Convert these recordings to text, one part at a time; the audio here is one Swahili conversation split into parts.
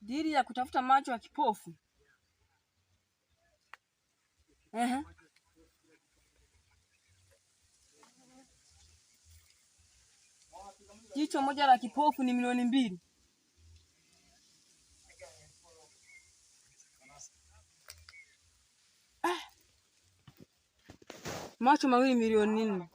Dili ya kutafuta macho ya kipofu. Ehe. Jicho moja la kipofu ni 2,000,000. Ah. Macho mawili 4,000,000.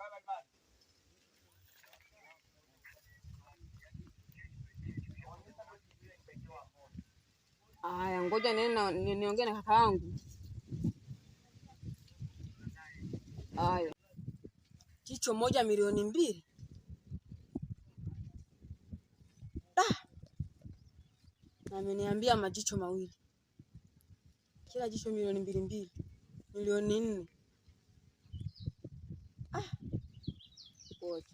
Aya, ngoja niende niongee na kaka yangu. Aya. Jicho moja 2,000,000. Ah. Na ameniambia majicho mawili. Kila jicho 2,000,000 2, 4,000,000. Ah. Ngoja.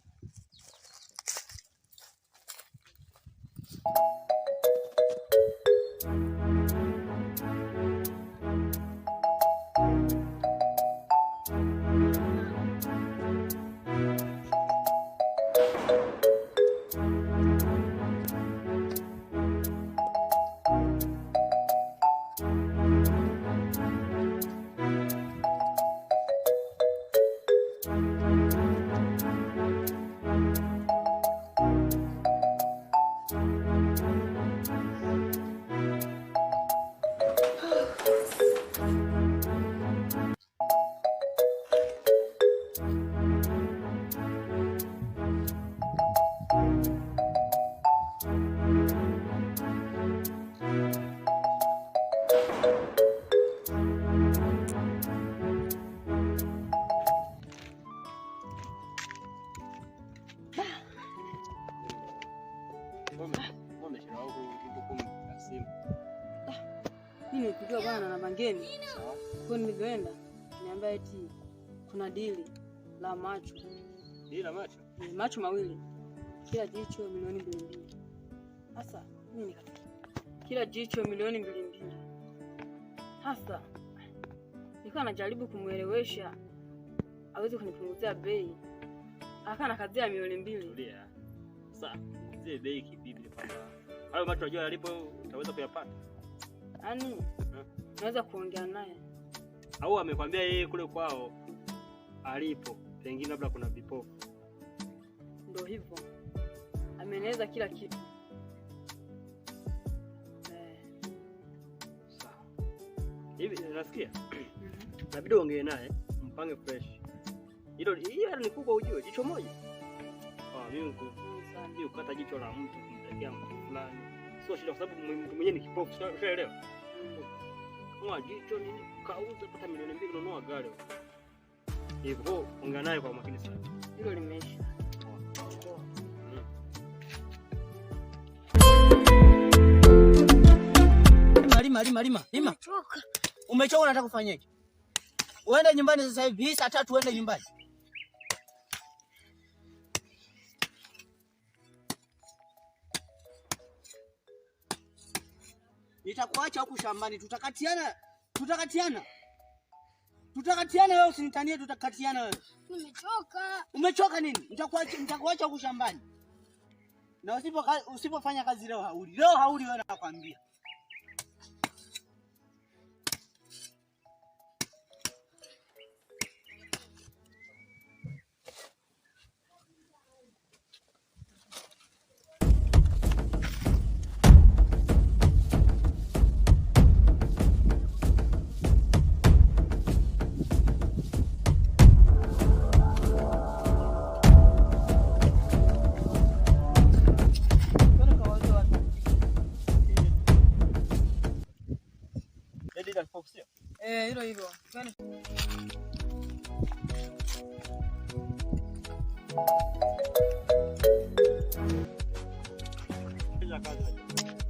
Mimi nilipigiwa bwana na mangeni. Kwa nilivyoenda niambia eti kuna dili la macho. Dili la macho? Ni macho mawili. Kila jicho 2,000,000. Sasa mimi nikatoka. Kila jicho 2,000,000. Sasa nilikuwa najaribu kumuelewesha aweze kunipunguzia bei. Akana kazia 2,000,000. Ndio. Sasa zile bei kibibi kwamba hayo macho unajua yalipo utaweza kuyapata. Yaani naweza kuongea naye. Au amekwambia yeye kule kwao alipo pengine labda kuna vipofu. Ndio hivyo. Amenieleza kila kitu. Sawa. Hivi unasikia? Inabidi uongee naye, mpange fresh. Hilo hiyo ni kubwa ujue, jicho moja. Ah, mimi ukata jicho la mtu kumpelekea mtu fulani. Sio shida kwa sababu mtu mwenyewe ni kipofu, ushaelewa? Mwa jicho nini kauza pata 2,000,000 kununua gari. Hivyo ongea naye kwa makini sana. Hilo limeisha. Lima lima lima lima. Umechoka, unataka kufanyaje? Uende nyumbani sasa hivi, hii saa 3 uende nyumbani. Nitakuacha huku shambani, tutakatiana. Tutakatiana. Tutakatiana wewe, usinitanie, tutakatiana wewe. Nimechoka. Umechoka nini? Nitakuacha huku shambani. Na usipofanya kazi leo hauli. Leo hauli wewe, nakwambia. Hilo hilo.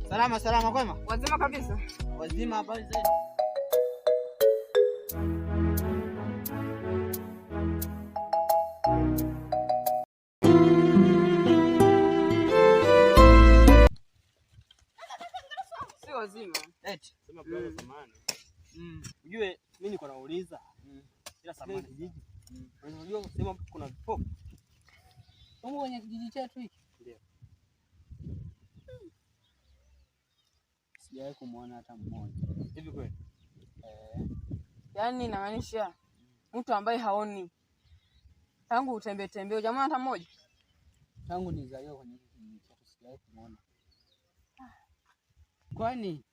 Salama salama, kwema? Wazima kabisa. Wazima, habari zenu? Si wazima. Eti. Sema brother, samahani. Ujue mimi niko nauliza. Ila samahani kijiji. Unajua kusema kuna vipofu. Huko kwenye kijiji chetu hiki? Ndio. Sijawahi kumuona hata mmoja. Hivi kweli? Yaani inamaanisha mtu ambaye haoni tangu utembee tembee hujamuona hata mmoja? Tangu nizaliwe kwenye hiki kijiji chetu sijawahi kumuona. Kwani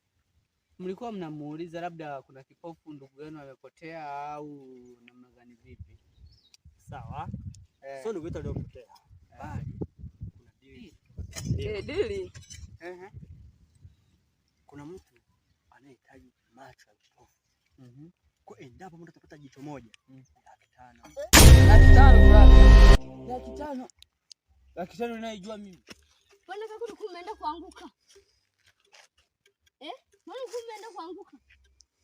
mlikuwa mnamuuliza labda kuna kipofu ndugu yenu amepotea au namna gani vipi? Sawa. Sio ndugu yetu aliyopotea. Bali kuna dili. Dili. Kuna mtu anayehitaji macho ya kipofu. Kwa endapo mtu atapata jicho moja, 500,000. 500,000 brother. 500,000. 500,000 unaijua mimi. Mbona kaka ulikuwa umeenda kuanguka? Mbona ulikuwa umeenda kuanguka?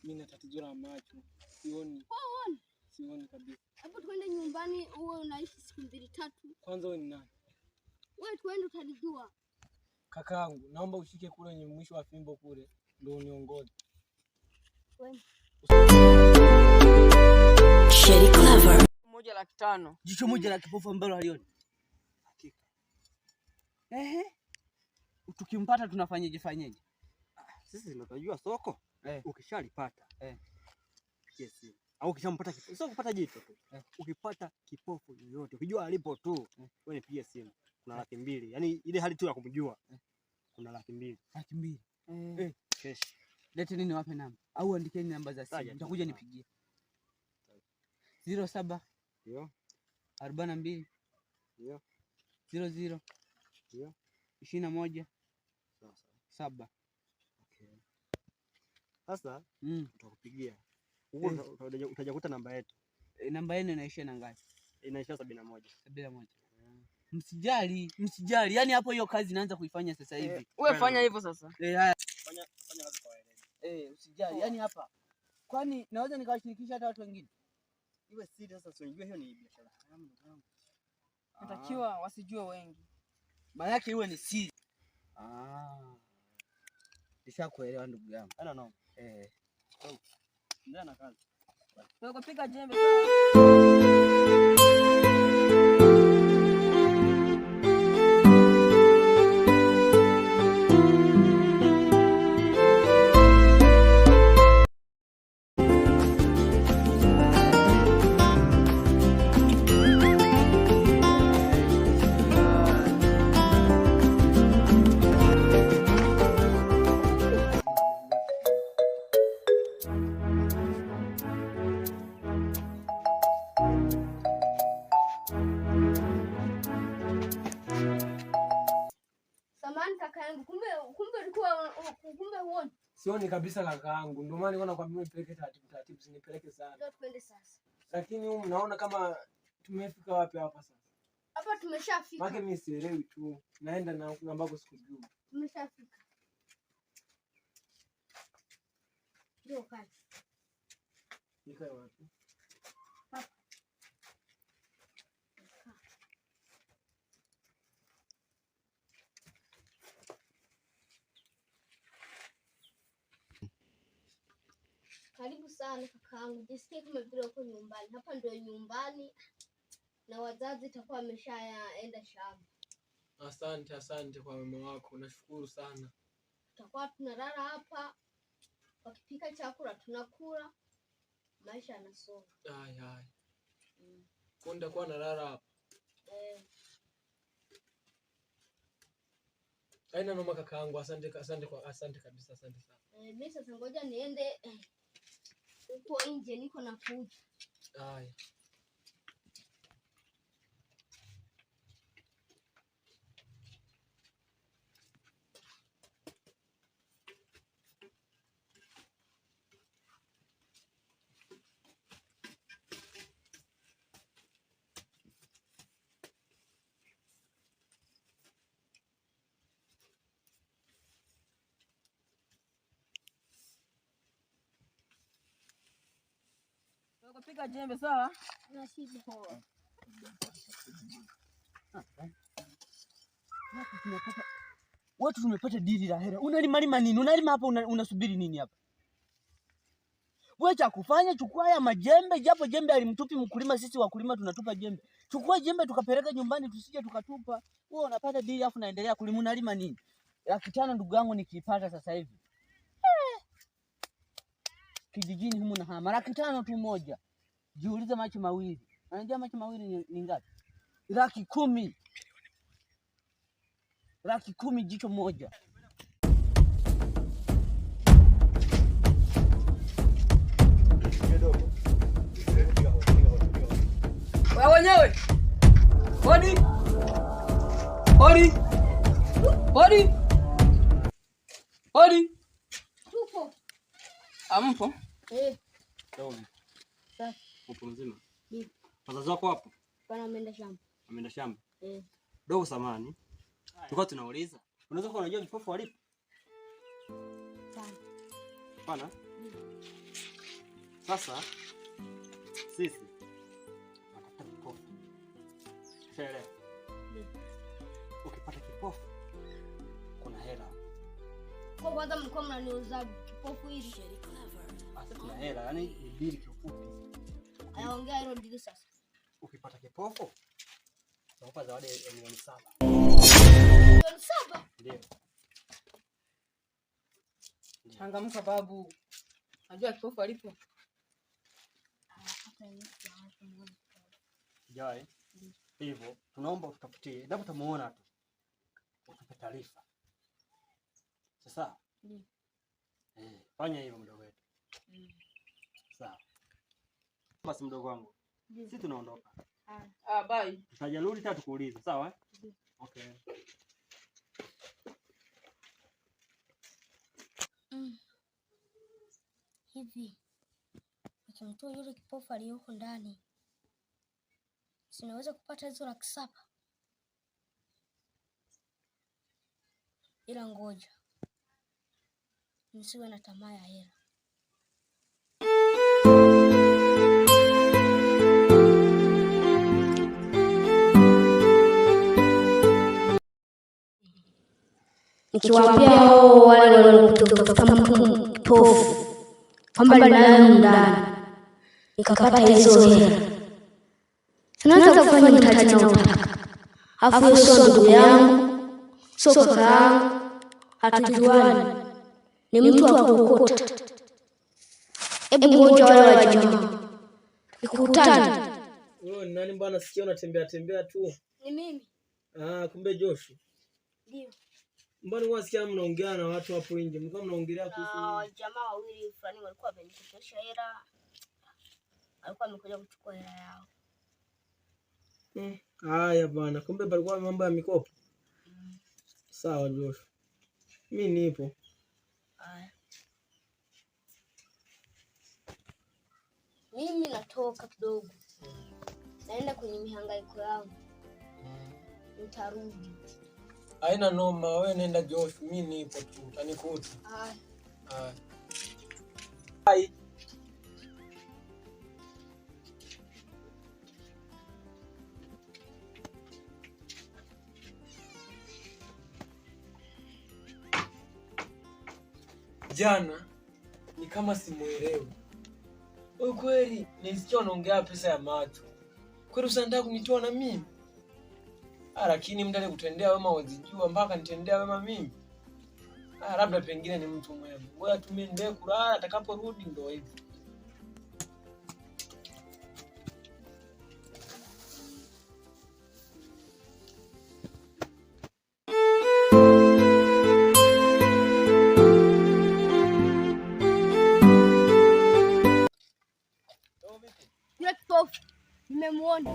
Mimi na tatizo la macho. Sioni. Wewe uone? Sioni kabisa. Hebu tuende nyumbani uwe unaishi siku 2 3. Kwanza wewe ni nani? Wewe tuende utalijua. Kakaangu, naomba ushike kule kwenye mwisho wa fimbo kule ndio uniongoze. Wewe. Shady Clever. Moja 500,000. Jicho moja la kipofu ambalo halioni. Hakika. Tukimpata tunafanyeje fanyeje? Sisi tunajua soko. Ukishalipata. Pigie simu. Au ukishampata kipofu, sio kupata jicho tu. Ukipata kipofu yoyote, ukijua alipo tu, wewe nipigie simu. Kuna 200,000. Yaani ile hali tu ya kumjua. Kuna 200,000. 200,000. Kesh. Leteni niwape namba au andikeni namba za simu. Taja tu. Nitakuja nipigie. 07 Ndio. 42 Ndio. 00 Ndio. 21 Sawa sawa. 7. Okay. Sasa tutakupigia. Huko utajakuta namba yetu. Namba yenu inaishia na ngapi? Inaishia 71. 71. Msijali, msijali. Yaani hapo hiyo kazi naanza kuifanya sasa hivi. Wewe fanya hivyo sasa. Haya. Fanya kazi kwa weledi. Usijali. Yaani hapa. Kwani naweza nikawashirikisha hata watu wengine? Iwe siri sasa, si unajua hiyo ni biashara haramu ndugu yangu. Natakiwa wasijue wengi. Maana yake iwe ni siri. Nishakuelewa ndugu yangu. Haina noma. Endelea na kazi. Wewe kupiga jembe. Samahani kaka yangu, kumbe ulikuwa kumbe huoni. Sioni kabisa kakaangu. Ndio maana nilikuwa nakwambia nipeleke taratibu taratibu, usinipeleke sana. Ndio tuende sasa. Lakini huyu mnaona kama tumefika wapi hapa sasa? Hapa tumeshafika. Maana mimi sielewi tu. Naenda na huku ambako sikujua. Tumeshafika. Ndio kazi. Nikae wapi? Hapa. Karibu sana kakaangu, jisikie kama vile uko nyumbani. Hapa ndio nyumbani na wazazi itakuwa wameshaenda shamba. Asante, asante kwa wema wako, nashukuru sana. Tutakuwa tunalala hapa, wakipika chakula tunakula, maisha yanasonga. Ai, ai. Kwa nitakuwa nalala hapa. Haina noma kakaangu, asante, asante kwa, asante kabisa, asante sana. Mimi sasa ngoja niende huko nje, niko na kuja. Haya. Piga jembe sawa? Na shida. Watu tumepata dili la hela. Unalima lima nini? Unalima hapa unasubiri nini hapa? Wewe cha kufanya chukua haya majembe, japo jembe alimtupi mkulima, sisi wakulima tunatupa jembe. Chukua jembe tukapeleka nyumbani tusije tukatupa. Wewe unapata dili afu naendelea kulima, unalima nini? 500,000 ndugu yangu nikiipata sasa hivi. Kijijini humu na hama. 500,000 tu moja. Jiulize macho mawili. Unajua macho mawili ni ngapi? 10,000. 10,000 jicho moja. Wewe wenyewe. Hodi. Hodi. Hodi. Hodi. Tupo. Ampo? Eh. Sawa. Upo mzima? Ndio. Wazazi wako wapo? Bwana ameenda shamba. Ameenda shamba? Eh. Dogo samani. Tulikuwa tunauliza. Unaweza kuwa unajua vipofu walipo? Sana. Hapana? Sasa sisi tunatafuta vipofu. Ushaelewa? Ndio. Ukipata kipofu kuna hela. Kwa kwanza mlikuwa mnaniuza kipofu hivi. Sasa tuna hela, yani ni dili kiufupi. Anaongea hilo ndilo sasa. Ukipata kipofu tutakupa zawadi ya 7,000,000. 7,000,000? Ndio. Changamka babu. Najua kipofu alipo. Jai. Hivyo tunaomba ututafutie, endapo utamuona tu utupe taarifa. Sasa? Ndio. Fanya hivyo mdogo wetu. Sawa. Basi mdogo wangu. Sisi tunaondoka. Ah, bye. Tutajarudi tena tukuulize, sawa? Okay. Hivi nikimtoa yule kipofu aliyoko ndani sinaweza kupata hizo 700,000? Ila ngoja nisiwe na tamaa ya hela. Nikiwaambia hao wale waliotafuta kipofu kwamba ninayo ndani nikapata hizo hela, tunaweza kufanya mtaji naotaka. Afu hiyo sio ndugu yangu, sio kaka yangu, hatujuani, ni mtu wa kuokota. Hebu ngoja wale wa jamaa nikutane. Wewe ni nani bwana? Sikia unatembea tembea tu. Ni mimi. Ah, kumbe Josh. Ndio. Mbona unasikia mnaongea na watu hapo nje? Mlikuwa mnaongelea kuhusu na jamaa wawili fulani walikuwa wamenikopesha hela. Walikuwa wamekuja kuchukua hela yao. Haya bwana, kumbe palikuwa mambo ya mikopo. Sawa Josh. Mimi nipo. Haya. Mimi natoka kidogo. Naenda kwenye mihangaiko yangu. Nitarudi. Haina noma, wewe nenda Josh, mimi nipo tu, utanikuta. Haya. Haya. Bye. Jana ni kama simuelewi. Wewe kweli nisikia unaongea pesa ya macho. Kweli usanataka kunitoa na mimi? Ah, lakini mtu alikutendea wema wazijua mpaka nitendea wema mimi. Ah, labda pengine ni mtu mwema. Ngoja tu mimi niendelee kulala, atakaporudi ndio hivyo. Yule kipofu nimemuona.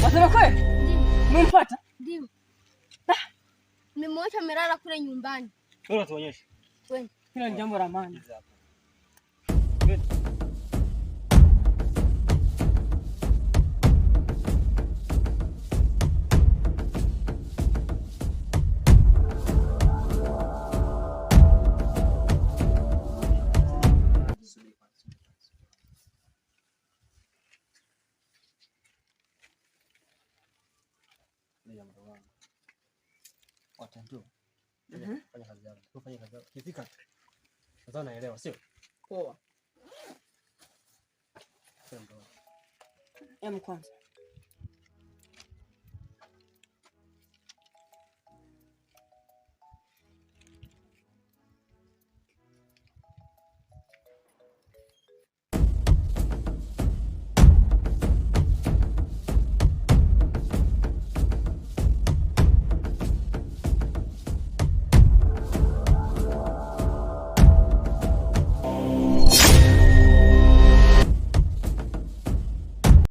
Wasema kweli? Umempata? Ndio. Nimemwacha amelala kule nyumbani. Wewe tuonyeshe. Wewe. Hilo ni jambo la maana. Fanya kazi yako. Fanya kazi yako. Kifika tu. Sasa naelewa, sio? Poa. Em kwanza.